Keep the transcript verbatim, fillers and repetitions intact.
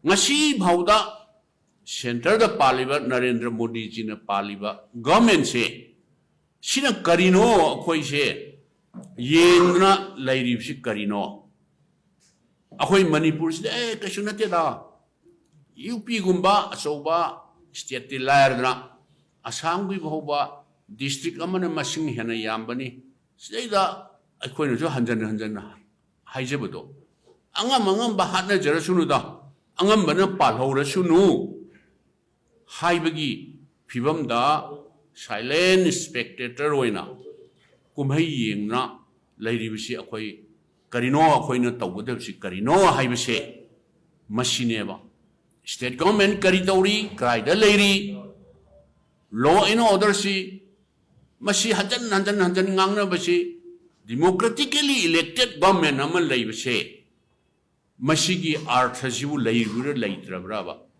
ꯉꯁꯤ ꯐꯥꯎꯗ centreꯗ ꯄꯥꯜꯂꯤꯕ ꯅꯔꯦꯟꯗ꯭ꯔ ꯃꯣꯗꯤꯖꯤꯅ ꯄꯥꯜꯂꯤꯕ governmentꯁꯦ, ꯁꯤꯅ ꯀꯔꯤꯅꯣ ꯑꯩꯈꯣꯏꯁꯦ ꯌꯦꯡꯗꯅ ꯂꯩꯔꯤꯕꯁꯤ ꯀꯔꯤꯅꯣ? ꯑꯩꯈꯣꯏ ꯃꯅꯤꯄꯨꯔꯁꯤꯗ ꯑꯦ ꯀꯩꯁꯨ ꯅꯠꯇꯦꯗ, UPꯒꯨꯝꯕ ꯑꯆꯧꯕ stateꯇꯤ ꯂꯥꯏꯔꯗꯅ, ꯑꯁꯥꯝꯒꯤ ꯐꯥꯎꯕ district ꯑꯃꯅ ꯃꯁꯤꯡ ꯍꯦꯟꯅ ꯌꯥꯝꯕꯅꯤ꯫ ꯁꯤꯗꯩꯗ ꯑꯩꯈꯣꯏꯅꯁꯨ ꯍꯟꯖꯟ ꯍꯟꯖꯟꯅ ꯍꯥꯏꯖꯕꯗꯣ, ꯑꯉꯝ ꯑꯉꯝꯕ ꯍꯥꯠꯅꯖꯔꯁꯅꯨꯗ, ꯑꯉꯝꯕꯅ ꯄꯥꯜꯍꯧꯔꯁꯅꯨ ꯍꯥꯏꯕꯒꯤ ꯐꯤꯕꯝꯗ silent spectator ꯑꯣꯏꯅ ꯀꯨꯝꯍꯩ ꯌꯦꯡꯅ ꯂꯩꯔꯤꯕꯁꯤ ꯑꯩꯈꯣꯏ ꯀꯔꯤꯅꯣ, ꯑꯩꯈꯣꯏꯅ ꯇꯧꯒꯗꯕꯁꯤ ꯀꯔꯤꯅꯣ ꯍꯥꯏꯕꯁꯦ ꯃꯁꯤꯅꯦꯕ꯫ State government ꯀꯔꯤ ꯇꯧꯔꯤ, ꯀꯗꯥꯏꯗ ꯂꯩꯔꯤ, law and orderꯁꯤ, ꯃꯁꯤ ꯍꯟꯖꯟ ꯍꯟꯖꯟ ꯍꯟꯖꯟ ꯉꯥꯡꯅꯕꯁꯤ, democratically elected government ꯑꯃ ꯂꯩꯕꯁꯦ ꯃꯁꯤꯒꯤ ꯑꯥꯔꯊꯁꯤꯕꯨ ꯂꯩꯕ꯭ꯔꯥ ꯂꯩꯇ꯭ꯔꯕ꯭ꯔꯕ?